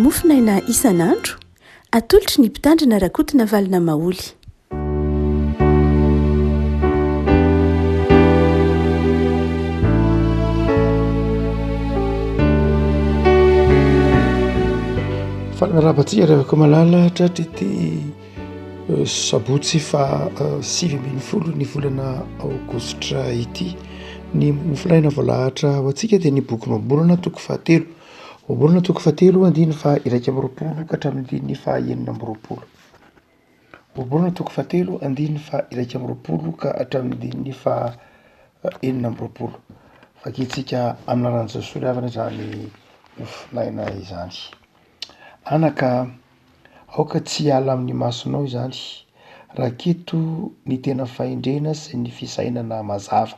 Mofonaina isan'andro, atolotry ny Mpitandrina Rakotonavalona Maholy. Faly miarahaba antsika ry havako malala tratry ity sabotsy faha 19 ny volana aogositra ity. Ny mofolaina voalahatra ho antsika dia ny boky Ohabolana toko fahatelo. Ohabolana toko fahatelo andininy faha 21 ka hatramin'ny andininy faha 26. Ohabolana toko fahatelo andininy faha 21 ka hatramin'ny andininy faha 26. Vakintsika amin'ny anaran'i Jesoa ry havana izany mofonaina izany. Anaka, aoka tsy hiala amin'ny masonao izany, raketo ny tena fahendrena sy ny fisainana mazava,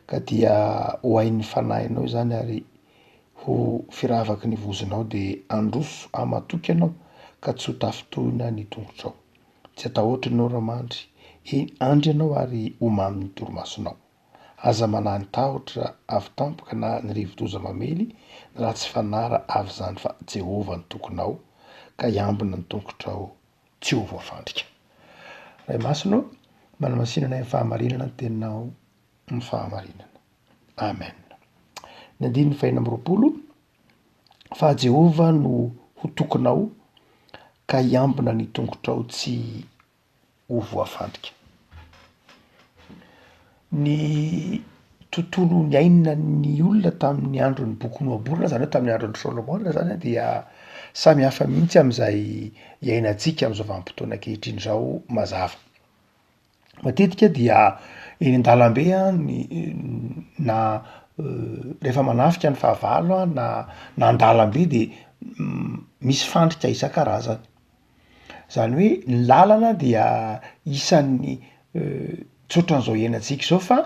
ka dia ho hain'ny fanahinao izany ary ho firavaky ny vozonao, dia handroso aman-toky ianao ka tsy ho tafintohina ny tongotrao. Tsy hatahotra ianao raha mandry, eny, handry ianao ary ho mamy ny torimasonao. Aza manahy ny tahotra avy tampoka na ny rivodoza mamely ny ratsy fanahy raha avy izany fa Jehovah no tokinao ka hiambina ny tongotrao tsy ho voafandrika. Ray Masina ô, manamasina anay amin'ny fahamarinana ny teninao ny fahamarinana. Amen. Ny andininy fahenina amby 20, fa Jehovah no ho tokinao ka hiambina ny tongotrao tsy ho voafandrika. Ny tontolo niainan'ny olona tamin'ny andron'ny boky Ohabolana zany hoe tamin'ny andron'i Solomona zany dia samy hafa mihitsy am'zay iainantsika am'zao vanim-potoana ankehitriny zao mazava. Matetika dia eny an-dalambe ny na rehefa manafika ny fahavalo na na an-dalambe de misy fandrika isan-karazany. Zany hoe ny lalana dia isan'ny tsy ohatran'izao iainantsika izao fa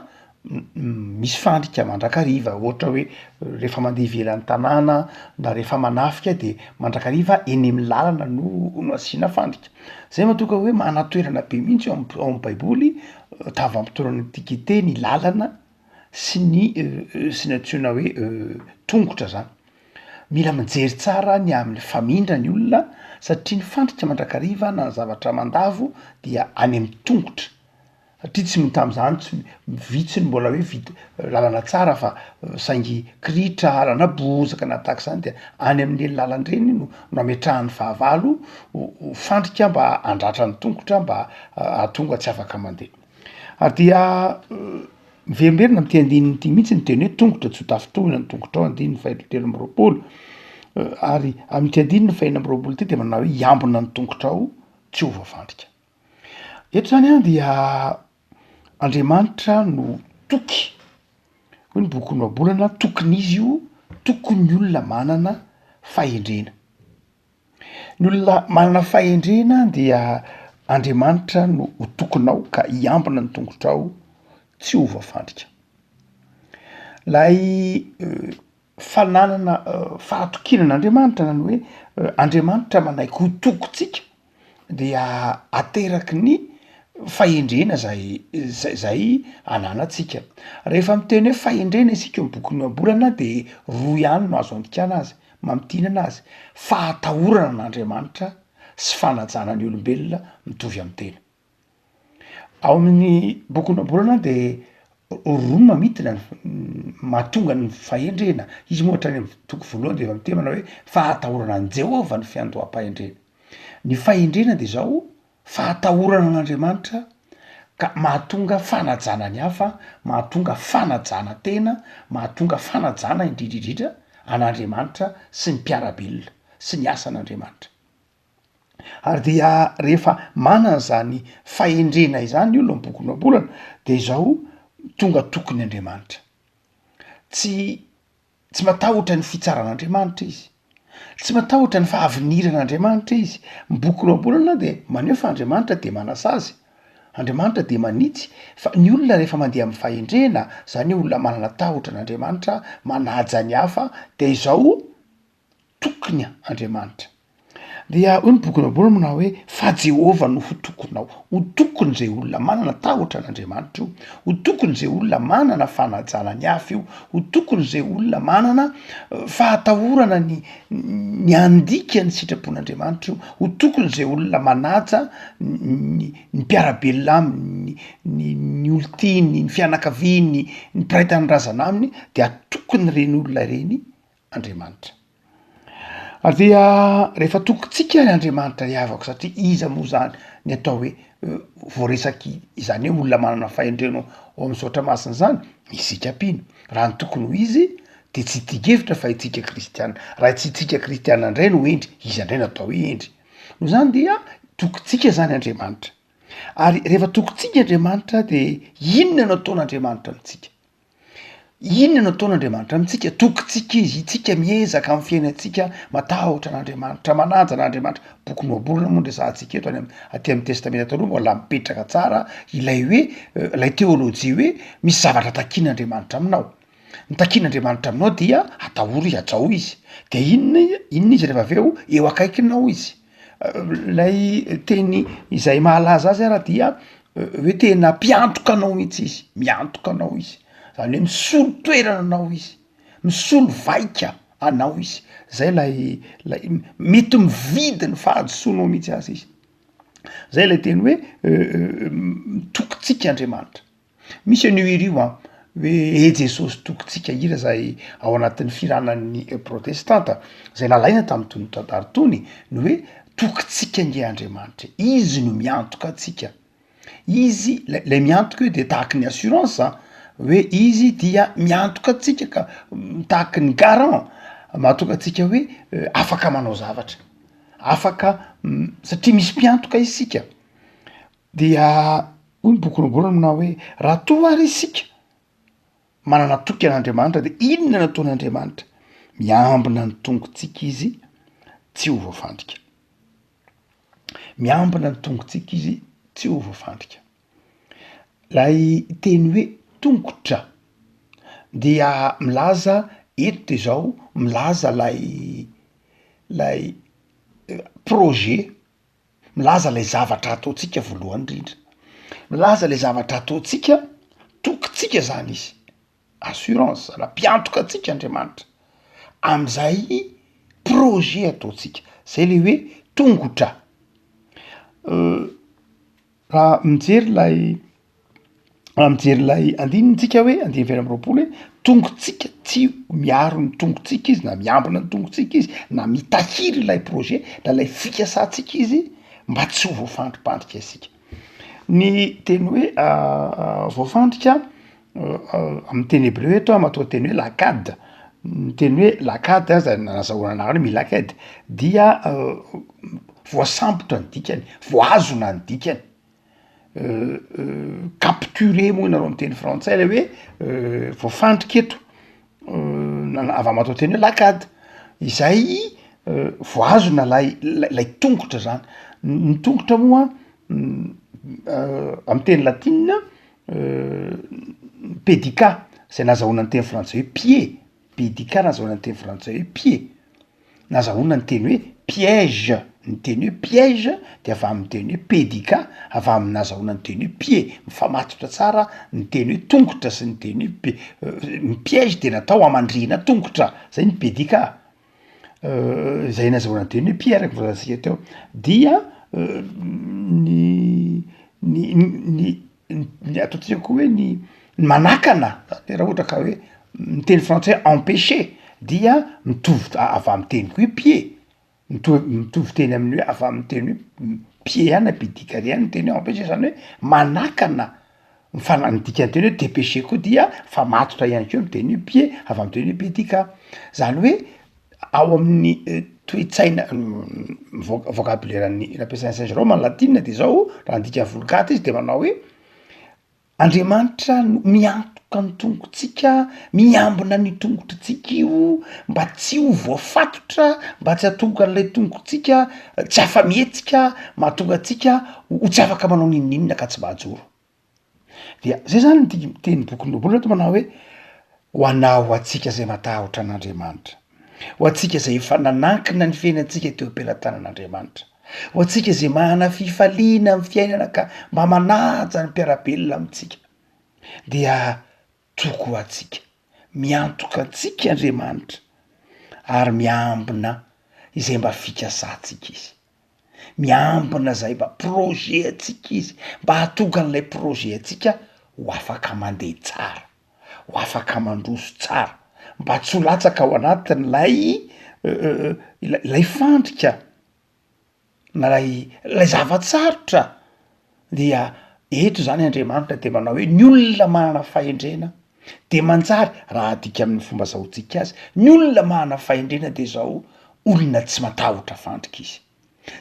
misy fandrika mandrakariva, ohatra hoe rehefa mandeha ivelan'ny tanàna na rehefa manafika de mandrakariva eny amin'ny lalana no no asiana fandrika, zay mahatonga hoe manan-toerana be mihitsy ao am- ao am'baiboly tavam-potoanan'ny antiquité ny lalana sy ny sy ny antsoina hoe tongotra zany. Mila mijery tsara ny amin'ny famindra ny olona satria ny fandrika mandrakariva na ny zavatra mandavo dia any amin'ny tongotra, satria tsy ny tamin'izany tsy vitsy ny mbola hoe vita lalana tsara fa saingy kiritra na bozaka na tahaka izany dia any amin'ireny lalana ireny no no ametrahan'ny fahavalo ho fandrika mba handratra ny tongotra mba hahatonga tsy afaka mandeha. Ary dia miverimberina amin'ity andininy ity mihitsy ny teny hoe tongotra tsy ho tafintohina ny tongotrao, andininy fahatelo 23. Ary amin'ity andininy fahenina amby 20 ity dia manao hoe hiambina ny tongotrao tsy ho voafandrika. Eto zany an dia Andriamanitra no toky, hoy ny bokin'ny Ohabolana, tokin'izy io, tokin'ny olona manana fahendrena. Ny olona manana fahendrena dia Andriamanitra no ho tokinao ka hiambina ny tongotrao tsy ho voafandrika. Lay fananana fahatokiana an'Andriamanitra na ny hoe Andriamanitra manaiky ho tokintsika dia ateraky ny fahendrena zay zay zay ananantsika. Rehefa miteny hoe fahendrena isika eo amy bokin'ny Ohabolana de roa ihany no azo andikana azy, mamintinana azy, fahatahorana an'Andriamanitra sy fanajana ny olombelona mitovy amy tena. Ao amin'ny bokin'ny Ohabolana de roa no mamintina ny mahatonga ny fahendrena, izy moa hatrany amy toko voalohany de efa miteny manao hoe fahatahorana an'i Jehovah ny fiandoham-pahendrena. Ny fahendrena de zao Fahatahorana an'Andriamanitra ka mahatonga fanajana ny hafa, mahatonga fanajana tena, mahatonga fanajana indrindra indrindra an'Andriamanitra sy ny mpiara-belona sy ny asan'Andriamanitra. Ary dia rehefa manana izany fahendrena izany ny olona, ny bokin'ny Ohabolana, de izao tonga tokony Andriamanitra. Tsy Tsy matahotra ny fitsaran'Andriamanitra izy. Tsy matahotra ny fahaviniran'Andriamanitra izy. Ny boky Ohabolana dia maneho fa Andriamanitra dia manasazy, Andriamanitra dia manitsy, fa ny olona rehefa mandeha amin'ny fahendrena, zany hoe olona manana tahotra an'Andriamanitra, manaja ny hafa, dia izao tokony Andriamanitra. Dia hoy ny bokin'ny Ohabolana manao hoe, fa Jehovah no ho tokinao, ho tokin'izay olona manana tahotra an'Andriamanitra io, ho tokin'izay olona manana fanajana ny hafa io, ho tokin'izay olona manana fahatahorana ny ny handika ny sitrapon'Andriamanitra io, ho tokin'izay olona manaja ny ny mpiara-belona aminy, ny ny olon-tiany, ny fianakaviany, ny mpiray tanindrazana aminy, dia tokin'ireny olona ireny Andriamanitra. Ary dia rehefa tokintsika ny Andriamanitra ry havako satria iza moa zany ny atao hoe voaresaky izany hoe olona manana fahendrena ao amin'ny soratra masina izany? Isika mpino. Raha ny tokony ho izy de tsy hidian-kevitra fa itsika kristiana. Raha tsy itsika kristiana indray no hendry, iza indray no atao hoe hendry? Noho izany dia tokintsika zany Andriamanitra. Ary rehefa tokintsika Andriamanitra de inona no ataon'Andriamanitra amintsika? Inona no ataon'Andriamanitra amintsika? Tokintsika Izy, itsika miezaka amin'ny fiainantsika matahotra an'Andriamanitra, manaja an'Andriamanitra. Boky Nohaborina moa no resahantsika eto any am- aty amin'ny testamenta taloha mbola mipetraka tsara ilay hoe ilay teolojia hoe misy zavatra takian'Andriamanitra aminao. Ny takian'Andriamanitra aminao dia atahory Izy, hajao Izy. De inona i- inona Izy rehefa avy eo? Eo akaikinao Izy. Ilay teny izay mahalaza azy ara dia hoe tena mpiantoka anao mihitsy izy, miantoka anao izy, zany hoe misolo toerana anao izy, misolo vaika anao izy, zay lay lay mety mividy ny fahadisoanao mihitsy aza izy, zay lay teny hoe tokintsika Andriamanitra. Misy an'io hira io an, hoe E Jesosy Tokintsika, hira izay ao anatin'ny firanan'ny protestanta, izay nalaina tamin'itony tantara itony, ny hoe tokintsika ange Andriamanitra e, Izy no miantoka antsika, Izy lay lay miantoka io de tahaky ny assurance an, hoe Izy dia miantoka antsika ka tahaky ny garant, mahatonga antsika hoe afaka manao zavatra, afaka satria misy mpiantoka isika. Dia hoy ny boky Ohabolana manao hoe, raha toa ary isika manana toky an'Andriamanitra de inona no ataon'Andriamanitra? Miambina ny tongotsika izy tsy ho voafandrika. Miambina ny tongotsika izy tsy ho voafandrika. Lay teny hoe tongotra dia milaza eto de zao milaza lay lay projet Milaza ilay zavatra ataontsika voalohany indrindra. Milaza ilay zavatra ataontsika, tokintsika zany izy, assurance na mpiantoka antsika Andriamanitra am'zay projet ataontsika, zay le hoe tongotra. Raha mijery ilay Raha mijery ilay andininy tsika hoe andininy 24 hoe tongotsika tsy miaro ny tongotsika izy na miambina ny tongotsika izy na mitahiry ilay projet na ilay fikasantsika izy mba tsy ho voafandripandrika isika. Ny teny hoe voafandrika amin'ny teny hebreo eto a matoa teny hoe lakad, ny teny hoe lakad aza nazahoana anarana hoe milaked dia voasambotra ny dikany, voahazona ny dikany. Capturer moa ianareo amy teny frantsay le hoe voafandrika eto avy amy matoanteny hoe lakad izay voahazona lay lay tongotra zany, ny tongotra moa amy teny latinina pedica zay nazahoana ny teny frantsay hoe pied, pedica nazahoana ny teny frantsay hoe pied. Nazahoana ny teny hoe piège, ny teny hoe piège de avy amin'ny teny hoe pedica, avy amin'ny nazahoana ny teny hoe pied, mifamatotra tsara ny teny hoe tongotra sy ny teny hoe pi- ny piège de natao hamandrihina tongotra, zay ny pedica, zay nazahoana ny teny hoe pied araka ny voalazantsika teo, dia ny ny ny ny ataontsika koa hoe ny ny manakana raha ohatra ka hoe ny teny frantsay hoe empecher dia mitovy avy amy teny koa hoe pied, mitovy mitovy teny amin'ny hoe avy amin'ny teny hoe pied ihany na pedica ihany ny teny hoe empecher zany hoe manakana, mifana- ny dikan'ny teny hoe depecher koa dia mifamatotra ihany koa ny teny hoe pied avy amy teny hoe pedica, zany hoe ao amin'ny toe-tsaina voc- vocabulaire-n'ny nampiasain'i Saint Jérôme ny latinina de zao, raha handika vulgate izy de manao hoe Andriamanitra no miantoka ny tongotsika, miambina ny tongotritsika io mba tsy ho voafatotra, mba tsy hahatonga an'ilay tongotsika tsy afa-mihetsika, mahatonga antsika ho tsy afaka manao n'inon'inona ka tsy mahajoro. Dia zay zany ny teny bokin'ny Baiboly eto manao hoe ho anao ho antsika zay matahotra an'Andriamanitra. Ho antsika izay efa nanankina ny fiainantsika teo am-pelatanan'Andriamanitra. Ho antsika izay manana fifaliana amin'ny fiainana ka mba manaja ny mpiara-belona amintsika dia toky ho antsika. Miantoka antsika Andriamanitra ary miambina izay mba fikasantsika Izy. Miambina izay mba projet antsika Izy mba hahatonga an'ilay projet antsika ho afaka mandeha tsara, ho afaka mandroso tsara, mba tsy ho latsaka ao anatin'ilay ilay fandrika. Na lay lay zava-tsarotra dia eto zany Andriamanitra de manao hoe ny olona manana fahendrena de manjary, raha adika amin'ny fomba azahoantsika azy, ny olona manana fahendrena de zao olona tsy matahotra fandrika izy,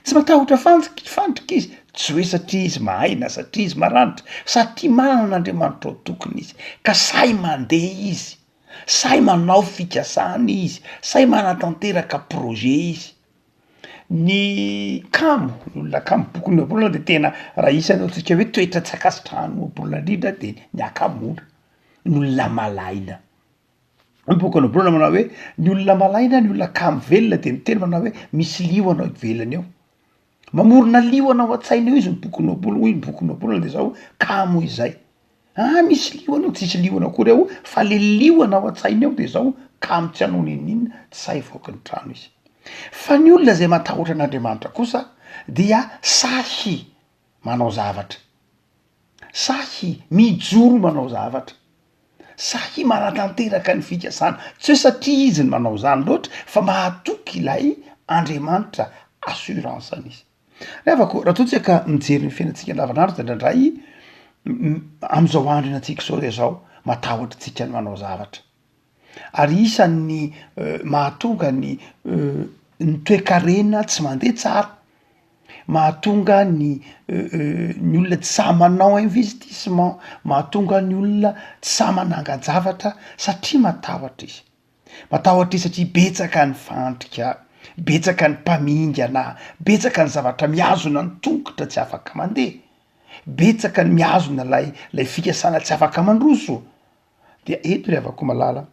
tsy matahotra fanjik- fandrika izy, tsy hoe satria izy mahay na satria izy maranitra, satria manana an'Andriamanitra ho tokony izy, ka sahy mandeha izy, sahy manao fikasana izy, sahy manatanteraka projet izy. Ny kamo, ny olona kamo, bokin'ny ohabolana de tena raha isan'ny ataontsika hoe toetra tsy ankasitrahan'ny ohabolana indrindra de ny hakamoana, ny olona malaina. Ny bokin'ny ohabolana manao hoe ny olona malaina, ny olona kamo velona de miteny manao hoe misy liona ao ivelany ao, mamorona liona ao an-tsaina eo izy ny bokin'ny ohabolana, hoy ny bokin'ny ohabolana de zao kamo izay. Ah misy liona ao, tsisy liona akory ao fa le liona ao an-tsainy ao de zao kamo tsy hanao n'inon'inona, tsy sahy hivoaka ny trano izy. Fa ny olona zay matahotra an'Andriamanitra kosa dia sahy manao zavatra, sahy mijoro manao zavatra, sahy manatanteraka ny fikasana, tsy hoe satria izy no manao izany loatra fa mahatoky ilay Andriamanitra assurance-ny izy. Ry havako, raha toa tsika ka mijery ny fiainantsika andavanandro de indraindray am'zao andro iainantsika zao de zao, matahotra tsika ny manao zavatra, ary isan'ny mahatonga ny ny toe-karena tsy mandeha tsara, mahatonga ny ny olona tsy sahy manao investissement, mahatonga ny olona tsy sahy manangan-javatra satria matahotra izy. Matahotra izy satria betsaka ny fandrika, betsaka ny mpamingana, betsaka ny zavatra mihazona ny tongotra tsy afaka mandeha, betsaka ny mihazona lay lay fikasana tsy afaka mandroso. Dia eto ry havako malala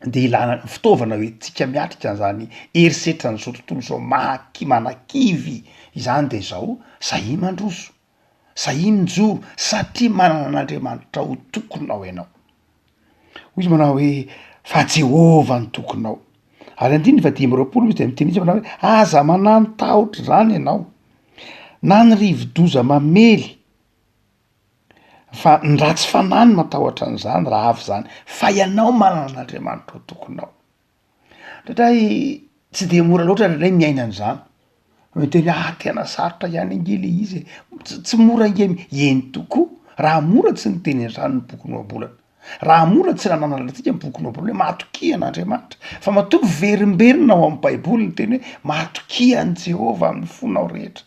de ilana ny fitaovana hoentintsika miatrika an'izany herisetran'izao tontolo izao maha- manakivy izany de zao, sahia mandroso. Sahia mijoro satria manana an'Andriamanitra ho tokinao ianao. Hoy izy manao hoe, fa Jehovah no tokinao. Ary andininy faha-25 izy dia miteny izy manao hoe, aza manano tahotra izany ianao, na ny rivo-doza mamely, fa ny ratsy fanahy no matahotra an'izany raha avy izany, fa ianao manana an'Andriamanitra ho tokinao. Indraindray tsy de mora loatra indraindray miaina an'izany, miteny hoe ah tena sarotra ihany ange le izy e, tsy tsy mora ange, eny tokoa, raha mora tsy niteny an'izany ny bokin'ny ohabolana, raha mora tsy nananatra antsika ny bokin'ny ohabolana hoe matokia an'Andriamanitra, fa matoa miverimberina ao amin'ny baiboly ny teny hoe matokia an'i Jehovah amin'ny fonao rehetra,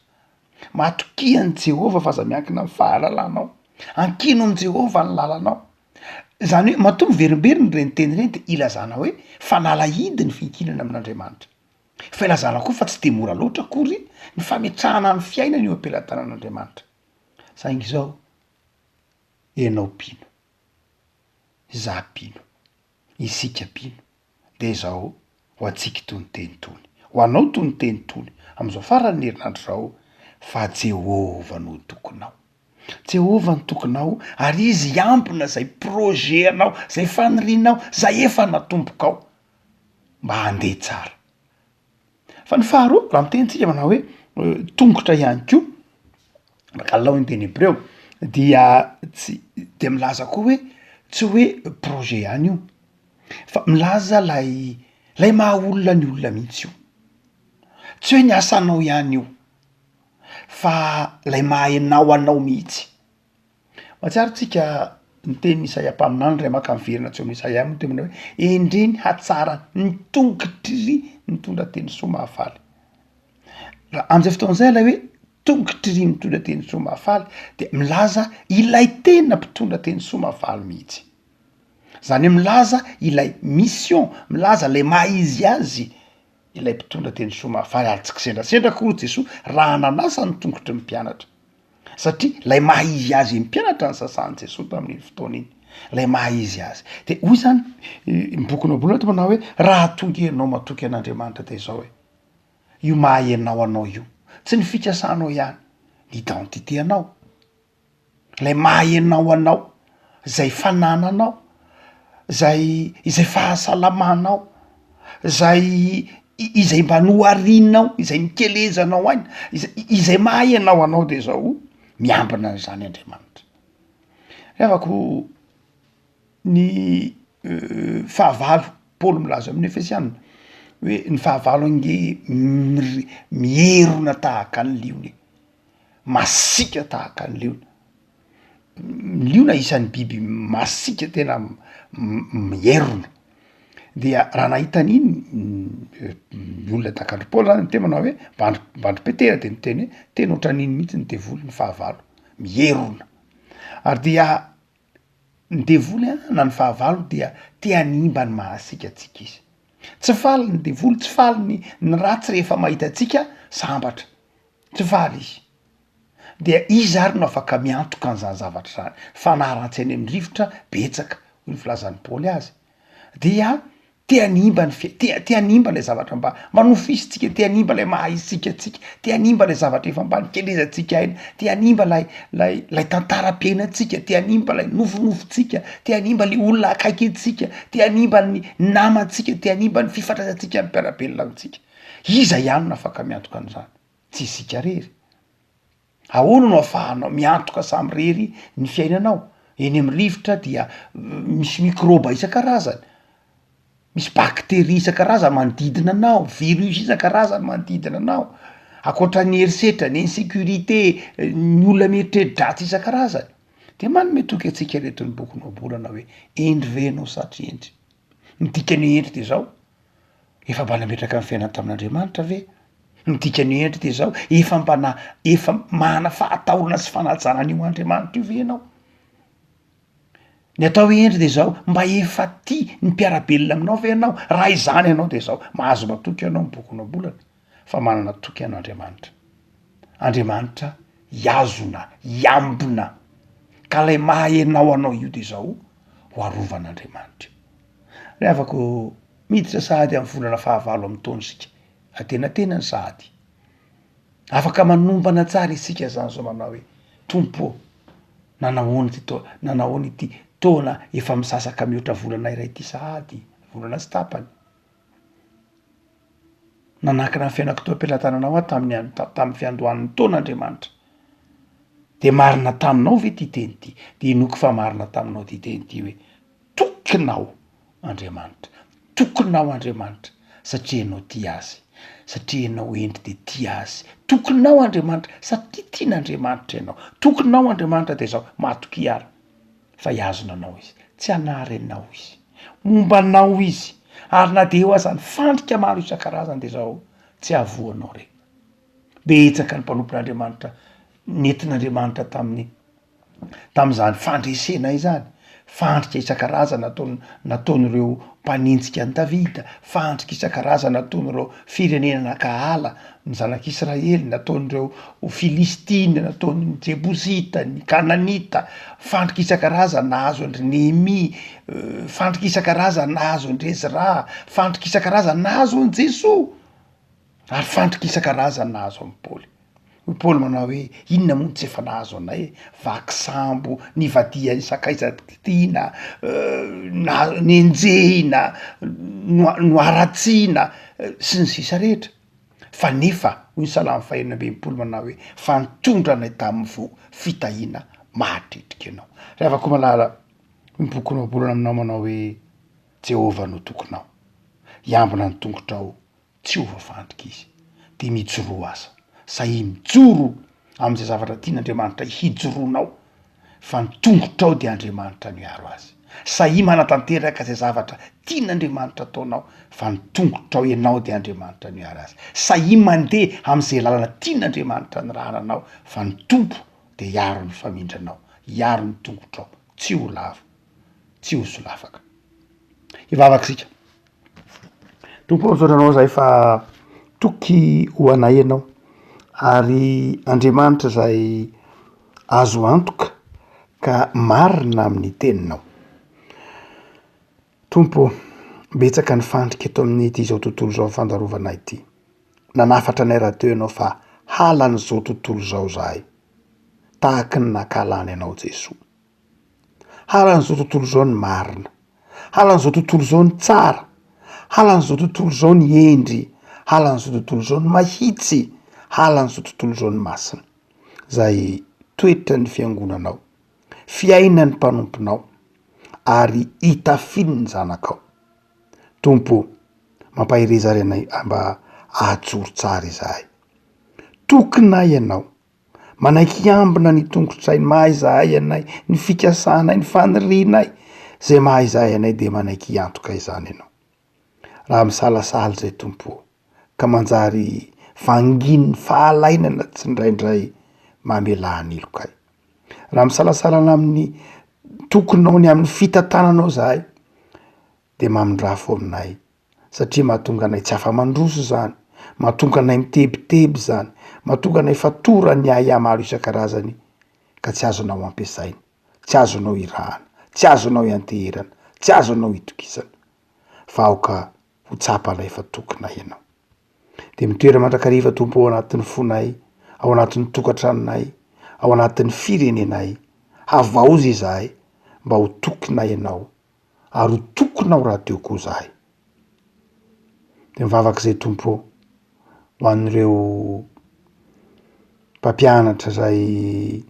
matokia an'i Jehovah fa aza miankina amin'ny fahalalanao, ankino amin'i Jehovah ny lalanao. Izany hoe matoa miverimberina ireny teny ireny de ilazana hoe fanalahidy ny fiankinana amin'Andriamanitra. Fa ilazana koa fa tsy de mora loatra akory ny fametrahana ny fiainana eo am-pelatanan'Andriamanitra. Saingy izao, ianao mpino, izaho mpino, isika mpino, de izao ho antsika itony teny itony, ho anao itony teny itony, amin'izao faran'ny herinandro izao, fa Jehovah no tokinao. Jehovah no tokinao ary Izy hiambina izay projet anao, izay fanirianao, izay efa natombokao mba handeha tsara. Fa ny faharoa, raha miteny tsika manao hoe tongotra ihany koa, rakalao ny teny hebreo, dia tsy de milaza koa hoe tsy hoe projet ihany io fa milaza lay lay maha olona ny olona mihitsy io, tsy hoe ny asanao ihany io fa lay maha enao anao mihitsy. Mahatsiaro tsika ny tenin'i Isaia mpaminany ray maka miverina tsy eo amin'i Isaia moa teo manao hoe endrey ny hatsara ny tongotry nitondra teny soa mahafaly. Raha amin'izay fotoana izay ilay hoe tongotry mitondra teny soa mahafaly de milaza ilay tena mpitondra teny soa mahafaly mihitsy. Zany hoe milaza ilay mission, milaza ilay maha izy azy ilay mpitondra teny soa mahafaly ary tsy kisendrasendra akory Jesoa raha nanasa ny tongotry ny mpianatra. Satria ilay maha izy azy ny mpianatra no sasan'i Jesoa tamin'iny fotoana iny. Ilay maha izy azy. De hoy zany ny bokin'ny Ohabolana eto manao hoe raha tonga ianao matoky an'Andriamanitra de izao hoe, io maha ianao anao io, tsy ny fikasanao ihany, ny identité anao, Ilay maha ianao anao, zay fanananao, zay izay fahasalamanao, zay izay mba noharinao, izay nikelezanao aina, izay izay maha ianao anao de zao miambina an'izany Andriamanitra. Ry havako, ny fahavalo, Paoly milaza amin'ny Efesiana hoe ny fahavalo ange mir- mierona tahaka ny liona e. Masiaka tahaka ny liona, ny liona isan'ny biby masiaka tena mierona, dia raha nahita an'iny ny olona tahaka an-dry Paoly zany niteny manao hoe mba ndry mba ndry Petera de niteny hoe tena ohatran'iny mihitsy ny devoly ny fahavalo, mierona, ary dia ny devoly an na ny fahavalo dia te hanimba ny mahasiaka antsika izy, tsy faly ny devoly, tsy faly ny ny ratsy rehefa mahita antsika sambatra. Tsy faly izy. Dia iza ary no afaka miantoka an'izany zavatra izany? Fanahy ratsy eny amin'ny rivotra betsaka, hoy ny filazan'i Paoly azy. Dia te hanimba ny fia-, te te hanimba ilay zavatra mba mba nofisintsika, te hanimba ilay maha isika antsika, te hanimba ilay zavatra efa mba nikelezantsika aina, te hanimba ilay ilay ilay tantaram-piainantsika, te hanimba ilay nofinofintsika, te hanimba ilay olona akaiky antsika, te hanimba ny namantsika, te hanimba ny fifandraisantsika amin'ny mpiara-belona amintsika. Iza ihany no afaka miantoka an'izany? Tsy isika rery. Ahoana no ahafahanao miantoka samirery ny fiainanao? Eny amin'ny rivotra dia misy mikrôba isan-karazany, misy bakteria isan-karazany manodidina anao, virus isan-karazany manodidina anao, ankoatra ny herisetra, ny insécurité, ny olona mieritreri-dratsy isan-karazany. De manome toky antsika ireto ny bokin'ny Ohabolana hoe hendry ve ianao sa tsy hendry? Ny dikan'ny hoe hendry de zao, Efa mba nametraka ny fiainany tamin'Andriamanitra ve? Ny dikan'io hendry dia izao, efa mba na efa manana fahatahorana sy fanajana an'io Andriamanitra io ve ianao? Ny atao hoe hendry dia izao, mba efa tia ny mpiara-belona aminao ve ianao? Raha izany ianao dia izao, mahazo matoky ianao ny bokin'ny Ohabolana fa manana toky an'Andriamanitra. Andriamanitra hihazona, hiambina, ka ilay maha ianao anao io dia izao, ho arovan'Andriamanitra io. Ry havako, miditra sahady amin'ny volana fahavalo amin'ny taona isika, antenatenany sahady. Afaka manombana tsara isika zany zao manao hoe, Tompo ô, nanahoana ity taona, nanahoana ity taona efa misasaka mihoatra volana iray ity sahady, volana sy tapany. Nanankina ny fiainako teo am-pelatananao aho tamin'ny an- tamin'ny fiandohan'ny taona Andriamanitra. De marina taminao ve ity teny ity? De inoako fa marina taminao ity teny ity hoe, Tokinao Andriamanitra, tokinao Andriamanitra satria ianao tia Azy, satria ianao hendry dia tia Azy, tokinao Andriamanitra satria tian'Andriamanitra ianao, tokinao Andriamanitra dia izao, matokia ary fa hihazona anao Izy, tsy hanary anao Izy, momba anao Izy, ary na dia eo aza ny fandrika maro isan-karazany dia izao, tsy hahavoa anao re. Betsaka ny mpanompon'Andriamanitra nentin'Andriamanitra tamin'ny tamin'izany fandresena izany, fandrika isan-karazany nataon- nataon'ireo mpanenjika an'i Davida, fandrika isan-karazany nataon'ireo firenena nankahala ny zanak'Israely, nataon'ireo Filistina, nataon'ny Jebosita, ny Kananita, fandrika isan-karazany nahazo an-dry Nehemia, fandrika isan-karazany nahazo an-dry Ezra, fandrika isan-karazany nahazo an'i Jesoa, ary fandrika isan-karazany nahazo an'i Paoly. Hoy Paoly manao hoe, Inona moa no tsy efa nahazo anay e? Vaky sambo, nivadihan'ny sakaiza tiana, na- nenjehina, noa- noharatsiana, sy ny sisa rehetra. Fa nefa, hoy ny Salamo fahenina ambin'ny manao hoe, fa nitondra anay tamin'ny voa fitahiana mahatretrika ianao. Ry havako malala, ny bokin'ny Ohabolana aminao manao hoe, Jehovah no tokinao, hiambina ny tongotrao tsy ho voafandrika izy, dia mijoroa aza, sahia mijoro amin'izay zavatra tian'Andriamanitra hijoroanao, fa ny tongotrao dia Andriamanitra no hiaro azy, sahia manatanteraka izay zavatra tian'Andriamanitra ataonao, fa ny tongotrao ianao dia Andriamanitra no hiaro azy, sahia mandeha amin'izay lalana tian'Andriamanitra anirahana anao, fa ny Tompo dia hiaro ny famindranao, hiaro ny tongotrao, tsy ho lavo, tsy ho solafaka. Hivavaka isika. Tompo ô misaotra anao zahay fa toky ho anay ianao ary Andriamanitra izay azo antoka ka marina amin'ny teninao. Tompo ô, betsaka ny fandrika eto amin'ity izao tontolo izao fandarovana ity. Nanafatra anay rahateo Ianao fa halan'izao tontolo izao izahay, tahaky ny nankahalany Anao Jesoa. Halan'izao tontolo izao ny marina, halan'izao tontolo izao ny tsara, halan'izao tontolo izao ny hendry, halan'izao tontolo izao ny mahitsy, halan'izao tontolo izao ny masina. Izay toetran'ny fiangonanao, fiainan'ny mpanomponao ary itafian'ny zanakao. Tompo ô, mampahereza ary anay mba hahajoro tsara izahay. Tokinay Ianao. Manaiky hiambina ny tongotray, ny maha izahay anay, ny fikasanay, ny fanirianay. Izay maha izahay anay dia manaiky hiantoka izany Ianao. Raha misalasala izay Tompo ô, ka manjary vangin'ny fahalainana tsindraindray mamelà ny helokay. Raha misalasalana amin'ny tokinao ny amin'ny fitantananao izahay dia mamindrafo aminay satria mahatonga anay tsy afa-mandroso izany, mahatonga anay mitebiteby izany, mahatonga anay fatoran'ny ahiahy maro isan-karazany ka tsy azonao ampiasaina, tsy azonao irahana, tsy azonao ianteherana, tsy azonao itokisana fa aoka ho tsapanay fa tokinay ianao. Dia mitoera mandrakariva Tompo ao anatin'ny fonay, ao anatin'ny tokantranonay, ao anatin'ny firenenay. Havaozy izahay mba ho tokinay ianao ary ho tokinao rahateo koa izahay. Dia mivavaka izay Tompo ô, ho an'ireo mpampianatra izay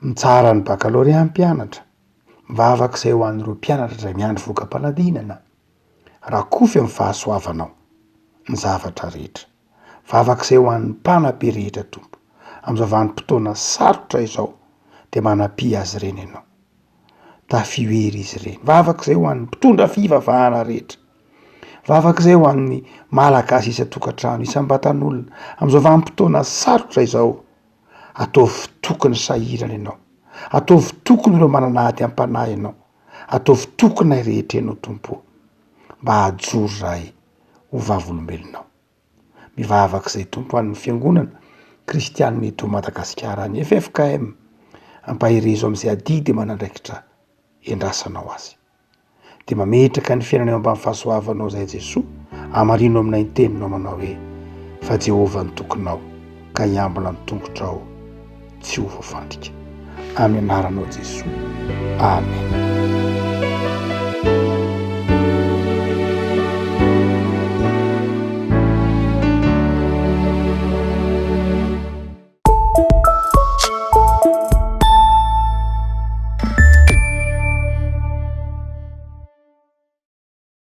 Mitsara ny bakalorea ny mpianatra. Mivavaka izay ho an'ireo mpianatra izay miandry voka-panadinana. Rakofy amin'ny fahasoavanao ny zavatra rehetra. Vavaka izay ho an'ny mpanabe rehetra Tompo. Amin'izao vanim-potoana sarotra izao dia manampia azy ireny Ianao. Tafio hery izy ireny. Vavaka izay ho an'ny mpitondra fivavahana rehetra. Vavaka izay ho an'ny Malagasy isan-tokantrano, isam-batan'olona. Amin'izao vanim-potoana sarotra izao Ataovy tokony sahirana ianao. Ataovy tokony ireo manana ady am-panahy ianao. Ataovy tokinay rehetra ianao Tompo ô, mba hahajoro izahay ho vavolombelonao. Mivavaka izay Tompo an'ny fiangonana kristianina eto Madagasikara any ffkm, ampaherezo amin'izay adidy aman'andraikitra endrasanao azy. Dia mametraka ny fiainana eo ambany fahasoavanao izay Jesoa, amarino aminay ny teninao manao hoe, fa Jehovah no tokinao ka hiambina ny tongotrao tsy ho voafandrika. Amin'ny anaranao Jesoa. Amen.